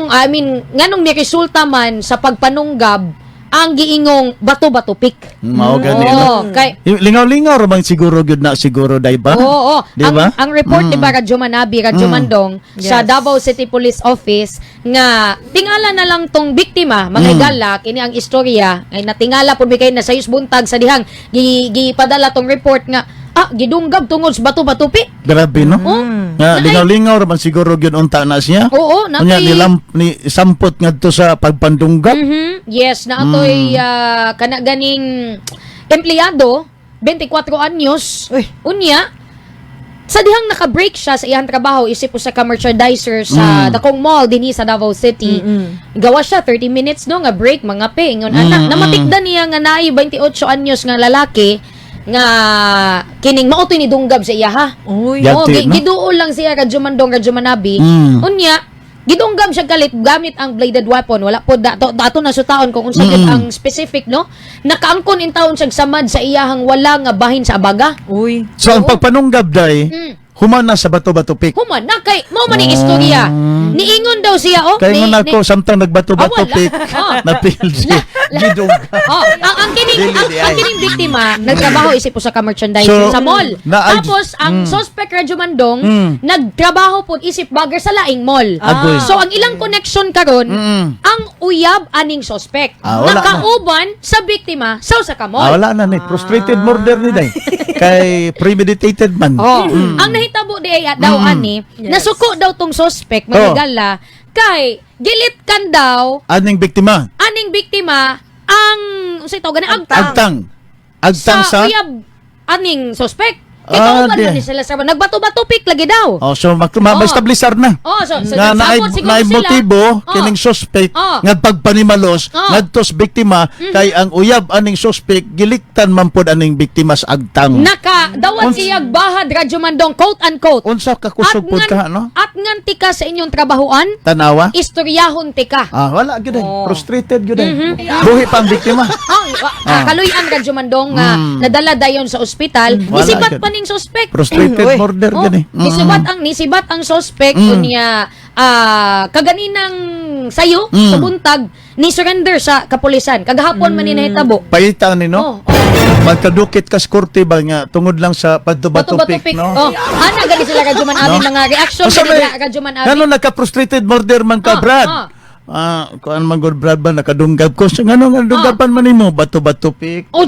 I mean, nganong ni resulta man sa pagpanunggab ang giingong bato-bato pick. Mao gani, no? Oo, kay Lingaw-lingaw ra man siguro gyud na siguro, day ba? Oo. Di Ang, ba? ang report, di ba, Radyo Manabi, Radyo Mandong, sa Davao City Police Office, nga tingala na lang tong biktima, mga higala, kini ang istorya, ay natingala po kay na sayos buntag sa dihang, gipadala tong report nga, gidunggab tungod sa bato-bato pi. Grabe, no? Oh. Nga lingaw-lingaw ra man siguro gyud unta na siya. Oo, Unya nilam ni sampot ngadto sa pagpandunggab. Yes, na atoy kana ganing empleyado, 24 anyos. Uy. Unya, sa dihang naka-break siya sa iyang trabaho isip usa ka merchandiser sa Dakong Mall dinhi sa Davao City. Gawa siya 30 minutes, no, nga break mga pe ingon ana. Namatikdan niya nga naay 28 anyos nga lalaki nga kining mao to'y nidunggab sa iya ha. Uy. Yati, Oh, no? giduol lang siya, Radyo Mandong, Radyo Manabi. Unya, gidunggab siya kalit gamit ang bladed weapon. Wala po dato dato na sutaon kung unsa gyud ang specific, no. Nakaangkon in taon siyang samad sa iyahang wala nga bahin sa abaga. Uy. So ang pagpanunggab day human na sa bato-bato pick. Human na kay mao man ni istorya. Niingon daw siya, oh. Kay ngon ako samtang nagbato-bato Ah, wala. pick Ah. na pildi. Gidunggab. Oh, ang kining Dili, ang, di ang ay. kining biktima nagtrabaho isip usa ka merchandiser So, sa mall. na Tapos ang suspect, Radyo Mandong, nagtrabaho pod isip bagger sa laing mall. Agoy. So ang ilang connection karon, ang uyab aning suspect Ah, wala na. nakauban sa biktima sa usa ka mall. Ah, wala na ni. Frustrated murder ni day. Kay premeditated man. Oh. Ang nahitabo di ay daw ani, nasuko daw tong suspect, mga gala, kay gilitkan daw Aning biktima? Aning biktima ang unsay tawag gani, agtang. Agtang. Agtang sa, uyab aning suspect. Kay Ah, kauban di. man ni sila sa nagbato-bato pick lagi daw. Oh, so ma-establisar na. Oh, so Nga naay nagsabot siguro naay sila. motibo kining suspect nga pagpanimalos ngadto sa biktima kay ang uyab aning suspect giliktan man pod aning biktima sa agtang. Naka dawat siya bahad, Radyo Mandong, quote unquote. Unsa ka kusog pod ka, no? At ngan tika sa inyong trabahuan, Tanawa. istoryahon tika. Ah, wala gyud ay. Oh. Frustrated gyud ay. Buhi pa ang biktima. Oh, kaluyan, Radyo Mandong, nga nadala dayon sa ospital. Wala Nisibat gyud. pa ning suspect. Frustrated Uy. murder Oh, gani. nisibat ang suspect, unya kaganinang sayo sa buntag ni surrender sa kapulisan. Kagahapon man ni nahitabo. Paita ni, no? Oh. Magkadukit kas korte ba nga tungod lang sa Bato-bato bato-bato pick. pick, no? Oh, ana gani sila, Radyo Manabi, No? mga reaction Unsa gani may- Radyo Manabi. Ngano naka-frustrated murder man ka, Ah, Brad? ah. Ah, kuan man gud, Brad, ba nakadunggab ko. Ngano nga dunggaban man nimo bato-bato pick? Oh.